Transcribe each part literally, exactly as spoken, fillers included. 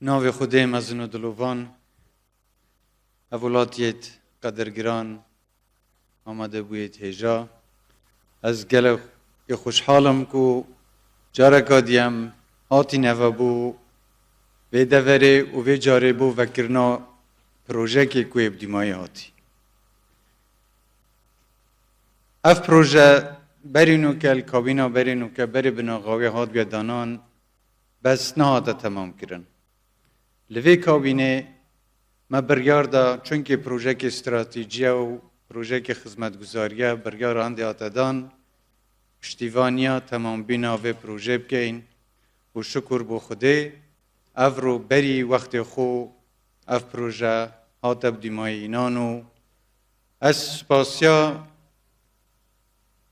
Navê Xwedê mezin û dilovan, ev welatiyêt qedirgiran, amadebûyêt hêja. Ez gelek ê xweşhal im ku careka diyem hatî neve bû vê deverê û vê carê bû vekirina projekê ku yê bi dîmayî hatî. Ev proje berî nûke li kabîna berî nûke berê binaxawê hat guhdanan, bes nehate temamkirin. Li vê kabînê me biryar da, çunkî projekê stratejî ye û projekê xizmetguzarî ye, biryara hindê hate dan, piştîvaniya temambîna vê projê bikeyn û şukur bo Xwedê, evro berî wextê xwe ev proje hate bi dîmayî înan û ez spasiya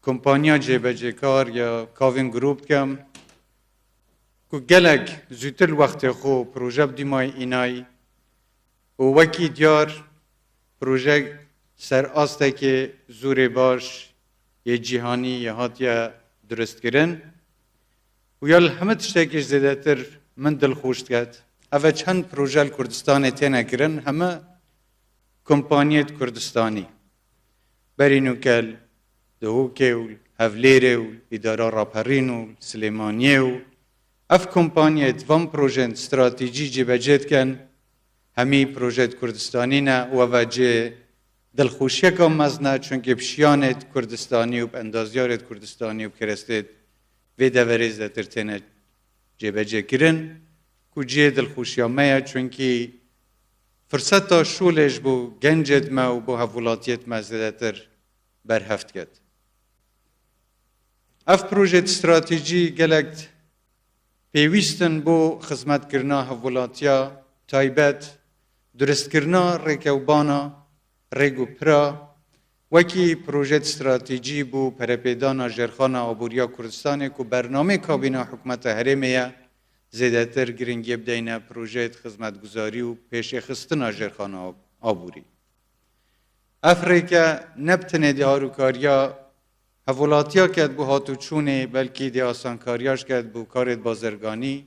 kompaniya cêbecêkar ya Kavin Group dikim ku gelek zûtir li wextê xwe proje bi dîmayî înay û wekî diyar proje ser astekê zûrê baş yê cîhanî yê hatiye durustkirin û ya li hemî tiştekî zêdetir min dilxweş diket. Ev e çend proje li Kurdistanê têne kirin, hemî kompaniyêt Kurdistanî. Berî nûke li Duhokê û Hevlêrê û Îdara Raperîn û Silêmaniyê û ev kompaniyêt van projên stratejî cêbecê dikin, hemî projêt Kurdistanî ne û ev e cê dilxweşiyeka mezin e, çunkî bi şiyanêt Kurdistanî û bi endazyarêt Kurdistanî û bi kerestêt vê deverê zêdetir têne cêbecêkirin, ku cihê dilxweşiya me ye, çunkî firseta şolê ji bo gencêt me û bo hevwelatiyêt me zêdetir berhev diket. Ev projêt stratejî gelek pêwîst in bo xizmetkirina hevwelatiya taybet, duristkirina rêkewbana, rêk û pira, wekî projêt stratejî bo perepêdana jêrxana aboriya Kurdistanê ku bernameyê kabîna hikûmeta herêmê ye, zêdetir giringiyê bideyne projêt xizmetguzarî û pêşêxistina jêrxana ab-, aborî. Ev rêke ne bi tenê dê harûkariya hevwelatiya ket bo hatûçûnê, belkî dê asankariya jî ket bo karêt bazirganî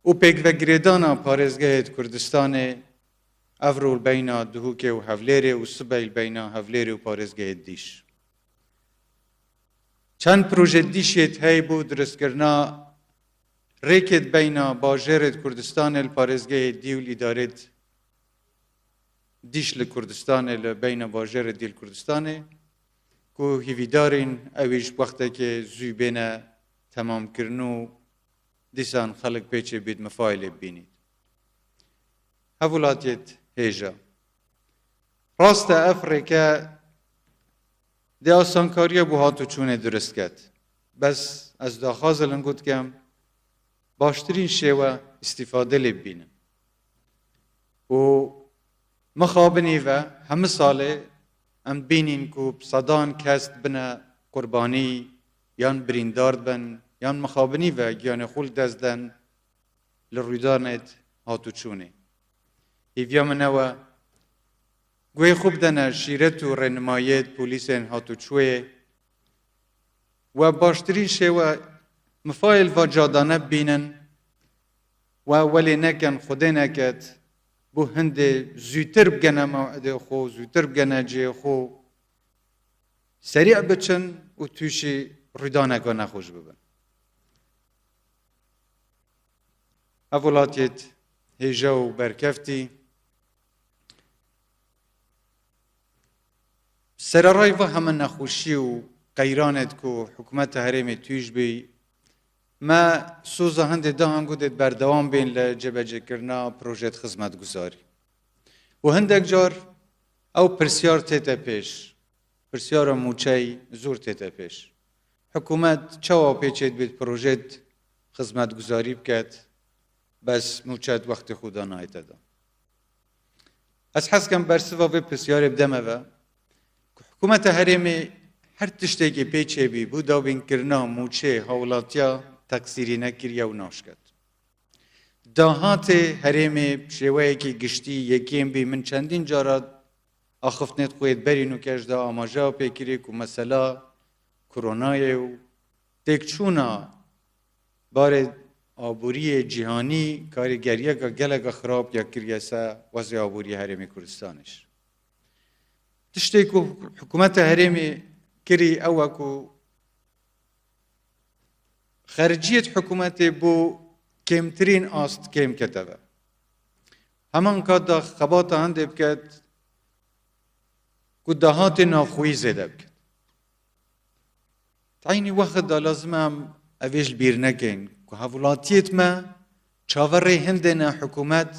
û pêkvegirêdana parêzgehêt Kurdistanê, evro li beyna Duhokê û Hevlêrê û sibey li beyna Hevlêrê û parêzgehêt dîş. Çend projêt dîşêt hey bo duristkirina rêkêt beyna bajêrêt Kurdistanê li parêzgehê dî û li îdarêt dîş li Kurdistanê, li beyna bajêrê dî li Kurdistanê, ku hîvîdarîn ewî ji wextekê zû bêne temamkirin û dîsan xelk pêçê bît mifayê lê bibînît. Hevwelatiyêt hêja. Rast e, ev rêke dê asankariya bo hatûçûnê durist ket. Bes ez daxwaza li go dikim, baştirîn şêwe îstîfade lê bibînin. Û mixabinî ve hemî salê em dibînîn ku bi sedan kes dibine qurbanî yan birîndar dibin yan mixabinî ve giyanê xwe li dest den li rûdanêt hatûçûnê. Hêviya min ew e, guhê xwe bidene şîret û rênimayêt polîsên hatûçûyê we baştirîn şêwe mifayê li va cadane bibînin we welê nekin, Xwedê neket, bo hindê zûtir bigene mew'idê xwe, zûtir bigene cihê xwe, serî biçin û tûşî rûdaneka nexweş bibin. Ev welatiyêt hêja û berkeftî. Sererayî va heme nexweşî û qeyranêt ku hikûmeta herêmê tûj bî, me soza hindê dahan ku dê berdewam bên li cêbecêkirina projêt xizmetguzarî. Û hindek car ew pirsyar tête pêş, pirsyara mûçey zor tête pêş. Hikûmet çawa pêçê dibêt projêt xizmetguzarî biket, bes mûçet wextê xwe da nayête da. Ez hez kem bersiva vê pirsyarê bideme ve, ku hikûmeta herêmê her tiştekî pêçê bî, bo dabînkirina mûçê hawlatiya teqsîrî nekiriye û naşket. Dahatê herêmê bi şêweyekî giştî yekêm bî, min çendîn cara axiftinêt xwe yêt berî nûke ji da amaja pê kirî ku mesela koronayê û têkçûna barê aboriyê cîhanî karîgeriyeke geleke xirab ya kiriye ser wezê aboriyê Herêmê Kurdistanê jî. Tiştê ku hikûmeta herêmê kirî ew e ku xerciyêt hikûmetê bo kêmtirîn ast kêm kete ve. Heman kat de xebata hindê biket ku dahatê navxweyî zêde biket. Di eynî wext de lazim e em evê ji bîr nekin ku hevwelatiyêt me çaverê hindê ne hikûmet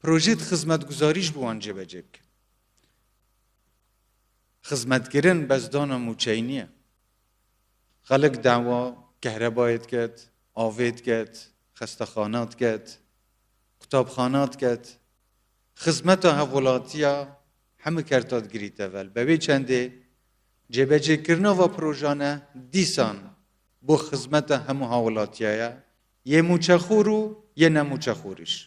projêt xizmetguzarî ji bo wan cêbecê bike. Xizmetkirin bes dana mûçeyî niye. Xelk dawa kehrebayê diket, avê diket, xestexana diket, qutabxana diket. Xizmeta hevwelatiya hemû kerta digirîte vel. Be wê çendê cêbecêkirina va projane dîsan bo xizmeta hemû hawilatiya ye, yê mûçexor û yê ne mûçexorî jî.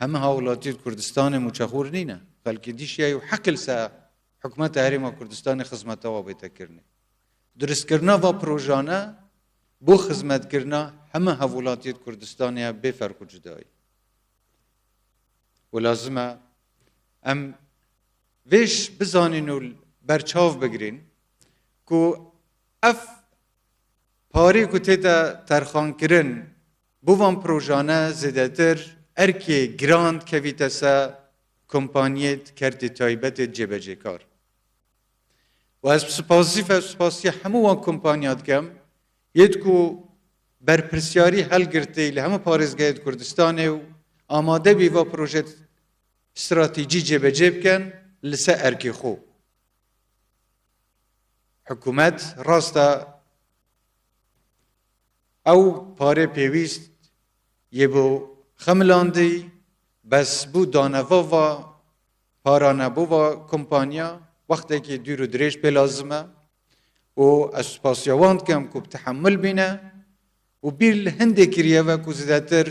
Hemû hawlatiyê Kurdistanê mûçexor nîne. Xelkê dî şiya û heq li ser hikûmeta Herêma Kurdistanê xizmeta wa bête kirinê. Duristkirina va projane bo xizmetkirina hemû hevlatiyê Kurdistanê ye bê ferq û cudayî. Û lazim e em vêş bizanîn û berçav bigirîn ku ev parê ku tête terxankirin bo van projane zêdetir erkê giran dikevîte ser kompaniyêt kertê taybetê cêbecêkar. Û ez spasî ve spasiya hemû wan kompanya dikim, yêt ku berpirsiyarî helgirtî li hemû parêzgehê di Kurdistanê û amade bî va projê stratejî cêbecê bikin li ser erkê xwe. Hikûmet rast e ew parê pêwîst yê bo xemilandî, bes bo daneva va parane bo va kompanya wextekî dûr û dirêj pê lazim e û ez spasiya wan dikim ku bi tehemul bîne û bîr li hindê kiriye ve ku zêdetir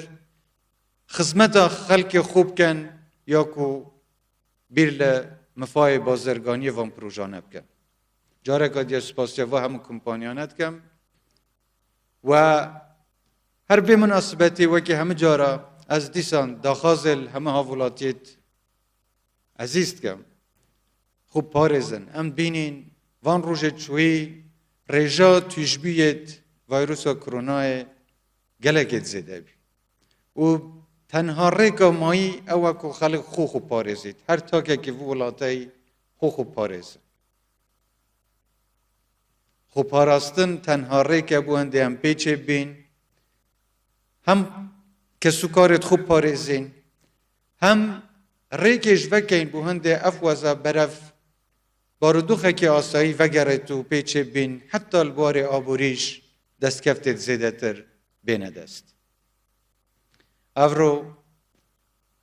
xizmeta xelkê xwe bikin ya ku bîr li mifayê bazirganiyê van projane bikin. Careke diye spasiya va hemû kompanyane dikim. We her vê minasibetê wekî hemû cara ez dîsan daxwazê li hemû hevwelatiyêt ezîz dikim. Xwe parêzin. Em bînîn van rojê çûyî rêja tûjbûyêt vayrusa koronayê gelekê zêde bî. Û tenha rêka mayî ew e ku xelk xwe xwe parêzît. Her takekî vî welateyî xwe xwe parêzin. Xweparastin tenha rêk e bo hindê em pê çêbîn. Hem kesûkarê xwe parêzîn, hem rêkê ji vekeyn bo hindê ev weza berev barodoxekê asayî vegerêt û pê çêbîn, heta li warê aborî jî destkeftê zêdetir bêne dest. Evro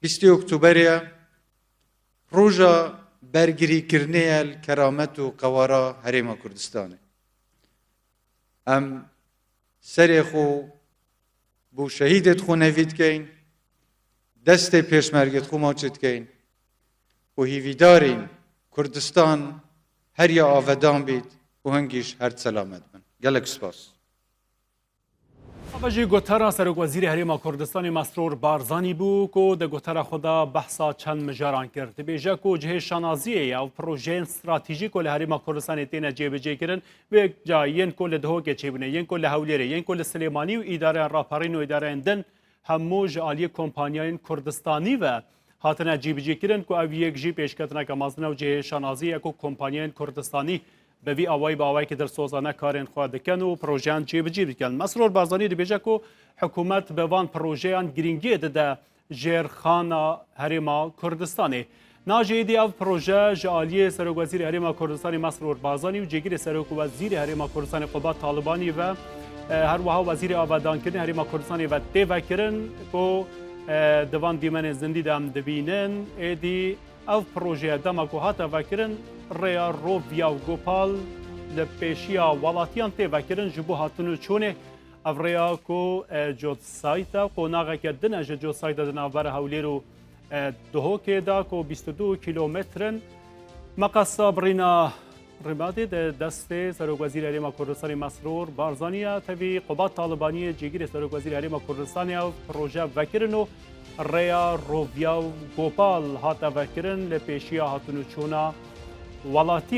bîstê Oktoberê ye, roja bergirîkirinê ye li keramet û qewara Herêma Kurdistanê. Em serê xwe bo şehîdêt xwe nevî dikeyn, destê pêşmergêt xwe maçê dikeyn û hîvîdarîn Kurdistan her ya avedan bît û hingî jî her selamet bin. Gelek spas. Ava jî gotara Serokwezîrê Herêma Kurdistanê Mesrûr Barzanî bû ku di gotara xwe de behsa çend mijaran kir. Dibêje ku cihê şanaziyê ye ev projeyên stratejîk ku li Herêma Kurdistanê têne cêbicêkirin, wek ca yên ku li Dihokê çêbûne, yên ku li Hewlêrê, yên ku li Silêmanî û îdareyan raperîn û îdareyên din hemû ji aliyê kompanyayên Kurdistanî ve hatine cîbicîkirin ku ev yek jî pêşketineke mezin e û cihê şanazî ye ku kompanyayên Kurdistanî bi vî awayî bi awayekî dilsozane karên xwe dikin û projeyan cîbicî dikin. Mesrûr Barzanî dibêje ku hikûmet bi van projeyan girîngiyê dide jêrxana Herêma Kurdistanê. Navê êdî ev proje ji aliyê Serokwezîrê Herêma Kurdistanê Mesrûr Barzanî û Cêgirê Serokwezîrê Herêma Kurdistanê Qubad Talibanî ve, e, her wiha Wezîrê Avadankirinê Herêma Kurdistanê ve tê vekirin ku, e, di van dîmenên zindî de em dibînin. Êdî ev projeye dema ku hate vekirin, rêya Roviya û Gopal li pêşiya welatiyan tê vekirin ji bo hatin û çûnê. Ev rêya ku, e, Cotsayt e, qonaxeke din e ji Cotsayt e di navbera Hewlêr û, e, Duhokê de ku bîst û du kîlometr in. Meqasa birîna Rêmadê di destê Serokwezîrê Herêma Kurdistanê Mesrûr Barzanî ya tevî Qubat Talibaniyê cîgirê Serokwezîrê Herêma Kurdistanê ev proje vekirin û rêya Rovya û Gopal hate vekirin li pêşiya hatûnûçûna welatiya.